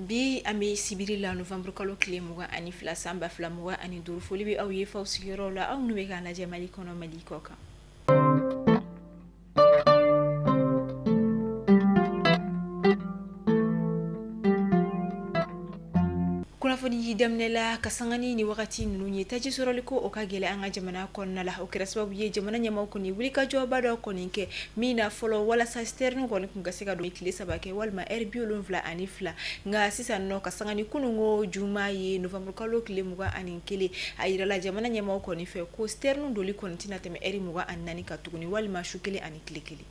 Bi an bɛ sibiri la novembre kalo tile 22 san 2025. Foli bɛ aw ye f'aw sigiyɔrɔw la, aw minnu bɛ k'an lajɛ Mali kɔnɔ, Mali kɔ kan. Kunnafoni daminɛ la ka sanga ni nin wagati ninnu ye, taji sɔrɔli ko o ka gɛlɛn an ka jamana kɔnɔna la. O kɛra sababu ye jamana ɲɛmaaw kɔni wulikajɔba dɔ kɔni kɛ min na fɔlɔ, walasa citerne kɔni tun ka se ka don tile 3 kɛ walima heure 72. Nka sisan nɔ, ka sanga ni kununko juma ye novembre kalo tile 21, a jirala jamana ɲɛmaaw kɔni fɛ ko citerne doli kɔni tɛna tɛmɛ heure 24 kan tuguni, walima su kelen ani tile kelen.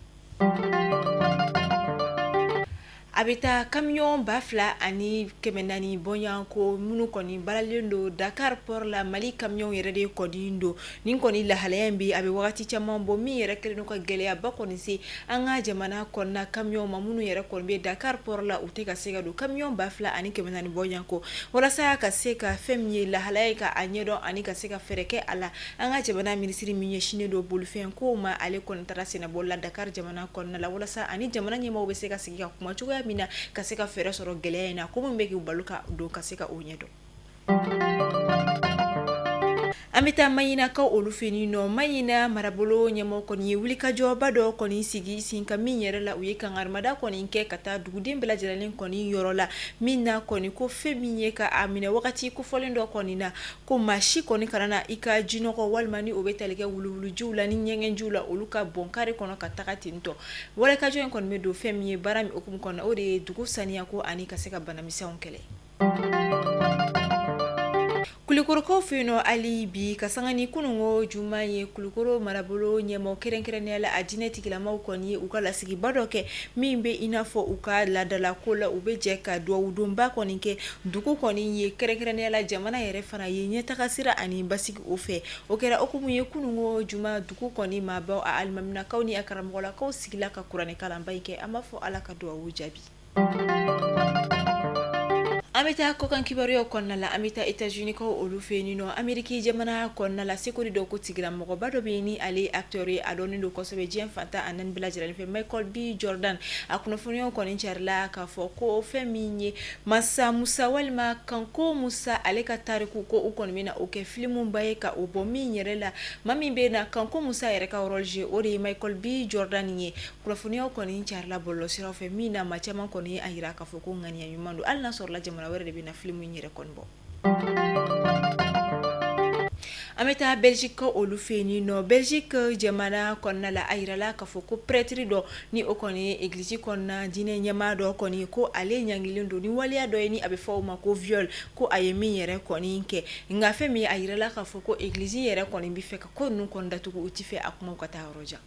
A bɛ taa kamiyɔn 2400 bɔɲɔgɔnko minnu kɔni balalen don Dakar port la, Mali kamiyɔn yɛrɛ de kɔni don. Nin kɔni lahalaya in bi a bɛ wagati caman bɔ, min yɛrɛ kɛlen don ka gɛlɛyaba kɔni se an ka jamana kɔnɔna kamiyɔn ma minnu yɛrɛ kɔni bɛ Dakar port la, u tɛ ka se ka don. Kamiyɔn 2400 bɔɲɔgɔnko, walasa ka se ka fɛn min ye lahalaya ye ka a ɲɛdɔn ani ka se ka fɛɛrɛ kɛ a la, an ka jamana minisiri min ɲɛsinnen don bolifɛn kow ma, ale kɔni taara sennabɔ la Dakar jamana kɔnɔna la, walasa ani jamana ɲɛmaaw bɛ se ka sigi ka kuma cogoya min na ka se ka fɛɛrɛ sɔrɔ gɛlɛya in na, ko min bɛ k'u bali ka don, ka se ka o ɲɛdɔn. An bɛ taa Maɲinakaw olu fɛ yen nɔ. Maɲina marabolo ɲɛmɔgɔ kɔni ye wulikajɔba dɔ kɔni sigi sen kan, min yɛrɛ la u ye kangarimada kɔni kɛ ka taa duguden bɛɛ lajɛlen kɔni yɔrɔ la, min na kɔni ko fɛn min ye ka a minɛ wagati kofɔlen dɔ kɔni na, ko maa si kɔni kana na i ka jinɔgɔ walima ni o bɛ tali kɛ wuluwulujiw la ni ɲɛgɛnjiw la, olu ka bɔn kare kɔnɔ ka taga ten tɔ. Wulikajɔ in kɔni bɛ don fɛn min ye baara min hukumu kɔnɔ, o de ye dugu saniya ko ani ka se ka banamisɛnw kɛlɛ. Kulukorokaw fɛ yen nɔ hali bi, ka sanga ni kununko juma ye, Kulukoro marabolo ɲɛmɔgɔ, kɛrɛnkɛrɛnnenya la a diinɛ tigilamaw kɔni ye u ka lasigiba dɔ kɛ min bɛ i n'a fɔ u ka laadala ko la, u bɛ jɛ ka dugawudonba kɔni kɛ dugu kɔni ye, kɛrɛnkɛrɛnnenya la jamana yɛrɛ fana ye ɲɛtaga sira ani basigi o fɛ. O kɛra hukumu ye kununko juma, dugu kɔni maabaw, a alimaminakaw ni a karamɔgɔlakaw sigila ka kuranɛ kalanba in kɛ. An b'a fɔ Ala ka dugawu jaabi. An bɛ taa kɔkan kibaruyaw kɔnɔna la. An bɛ taa États-Unis kaw olu fɛ yen nɔ, Ameriki jamana kɔnɔna la, seko ni dɔnko tigilamɔgɔba dɔ bɛ yen ni ale ye acteur ye, a dɔnnen don kosɛbɛ diɲɛ fan tan ani naani bɛɛ lajɛlen fɛ, Michael B Jordan. A kunnafoniyaw kɔni carila k'a fɔ ko fɛn min ye Mansa Musa walima Kanko Musa, ale ka tariku, ko u kɔni bɛna o kɛ filimuba ye ka o bɔ, min yɛrɛ la maa min bɛ na Kanko Musa yɛrɛ ka rôle jouer, o de ye Michael B Jordan ye. Kunnafoniyaw kɔni carila bɔlɔlɔsiraw fɛ, min na maa caman kɔni ye a jira k'a fɔ ko ŋaniya ɲuman don, hali n'a sɔrɔla jamana wɛrɛ de bɛ na filimu in yɛrɛ kɔni bɔ. An bɛ taa Belgique kaw olu fɛ yen nɔ. Belgique jamana kɔnɔna la, a jirala k'a fɔ ko prêtre dɔ, ni o kɔni ye église kɔnɔna diinɛ ɲɛmaa dɔ kɔni ye, ko ale ɲangilen don ni waleya dɔ ye ni a bɛ fɔ o ma ko viol, ko a ye min yɛrɛ kɔni kɛ. Nka fɛn min, a jirala k'a fɔ ko église yɛrɛ kɔni bɛ fɛ ka ko ninnu kɔni datugu, u tɛ fɛ a kumaw ka taa yɔrɔ jan.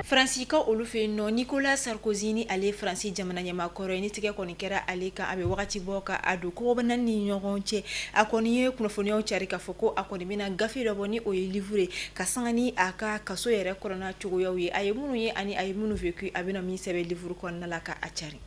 Faransikaw olu fɛ yen nɔ, Nicolas Sarkozy, ni ale ye Faransi jamana ɲɛmaa kɔrɔ ye, ni tigɛ kɔni kɛra ale kan, a bɛ wagati bɔ ka a don kogoba ni ɲɔgɔn cɛ. A kɔni ye kunnafoniyaw cari k'a fɔ ko a kɔni bɛna gafe dɔ bɔ, ni o ye livre ye, ka sanga ni a ka kaso yɛrɛ kɔnɔna cogoyaw ye, a ye minnu ye ani a ye minnu vécu, a bɛna min sɛbɛn livre kɔnɔna la ka a cari.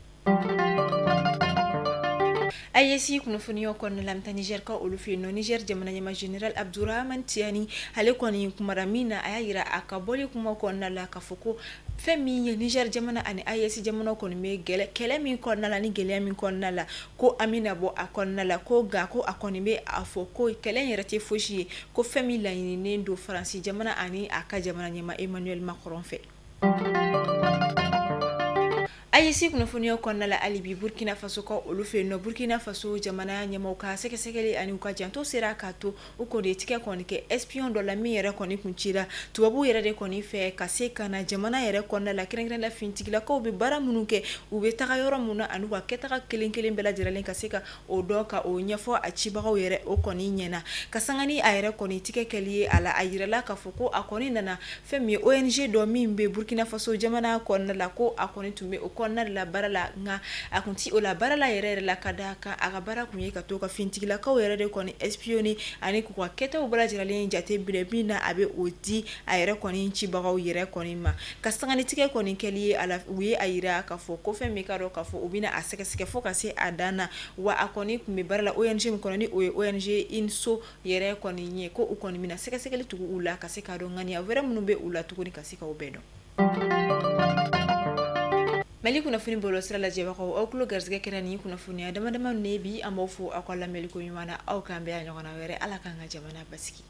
AES kunnafoniyaw kɔnɔna la, an bɛ taa Niger kaw olu fɛ yen nɔ. Niger jamana ɲɛmaa général Abdourahamane Tiani, ale kɔni kumara min na a y'a jira a ka bɔli kuma kɔnɔna la k'a fɔ ko fɛn min ye Niger jamana ani AES jamana kɔni bɛ kɛlɛ min kɔnɔna la ni gɛlɛya min kɔnɔna la, ko an bɛna bɔ a kɔnɔna la, ko nka ko a kɔni bɛ a fɔ ko kɛlɛ in yɛrɛ tɛ fosi ye, ko fɛn min laɲininen don Faransi jamana ani a ka jamana ɲɛmaa Emmanuel Macron fɛ. AES kunnafoniyaw kɔnɔna la hali bi, Burkina Faso kaw olu fɛ yen nɔ, Burkina Faso jamana ɲɛmaaw ka sɛgɛsɛgɛli ani u ka janto sera k'a to u kɔni ye tigɛ kɔni kɛ espion dɔ la, min yɛrɛ kɔni kun cira tubabuw yɛrɛ de kɔni fɛ ka se ka na jamana yɛrɛ kɔnɔna la, kɛrɛnkɛrɛn la finitigilakaw bɛ baara minnu kɛ, u bɛ taga yɔrɔ minnu na ani u ka kɛtaga kelen kelen bɛɛ lajɛlen, ka se ka o dɔn ka o ɲɛfɔ a cibagaw yɛrɛ o kɔni ɲɛna. Ka sanga ni a yɛrɛ kɔni tigɛ kɛli ye a la, a yirala k'a fɔ ko a kɔni nana fɛn min ye ONG dɔ min bɛ Burkina Faso jamana kɔnɔna la, ko a kɔni tun bɛ o kɔnɔna de la baara la, nka a tun tɛ o la baara la yɛrɛ yɛrɛ la, ka d'a kan a ka baara tun ye ka to ka finitigilakaw yɛrɛ de kɔni espionner ani k'u ka kɛtaw bɛɛ lajɛlen jate minɛ, min na a bɛ o di a yɛrɛ kɔni cibagaw yɛrɛ kɔni ma. Ka sanga ni tigɛ kɔni kɛli ye a la, u ye a yira k'a fɔ ko fɛn min ka dɔn k'a fɔ u bɛna a sɛgɛsɛgɛ fo ka se a dan na, wa a kɔni tun bɛ baara la ONG min kɔnɔ, ni o ye ONG INSO yɛrɛ kɔni ye, ko u kɔni bɛna sɛgɛsɛgɛli tugu u la ka se k'a dɔn ŋaniya wɛrɛ minnu bɛ u la tuguni, ka se k'o bɛɛ dɔn. Mali kunnafoni bɔlɔlɔsira lajɛbagaw, aw tulo garisɛgɛ kɛra nin kunnafoniya dama dama ninnu ye bi. An b'aw fo aw ka lamɛnni ko ɲuman na. Aw k'an bɛn a ɲɔgɔnna wɛrɛ. Ala k'an ka jamana basigi.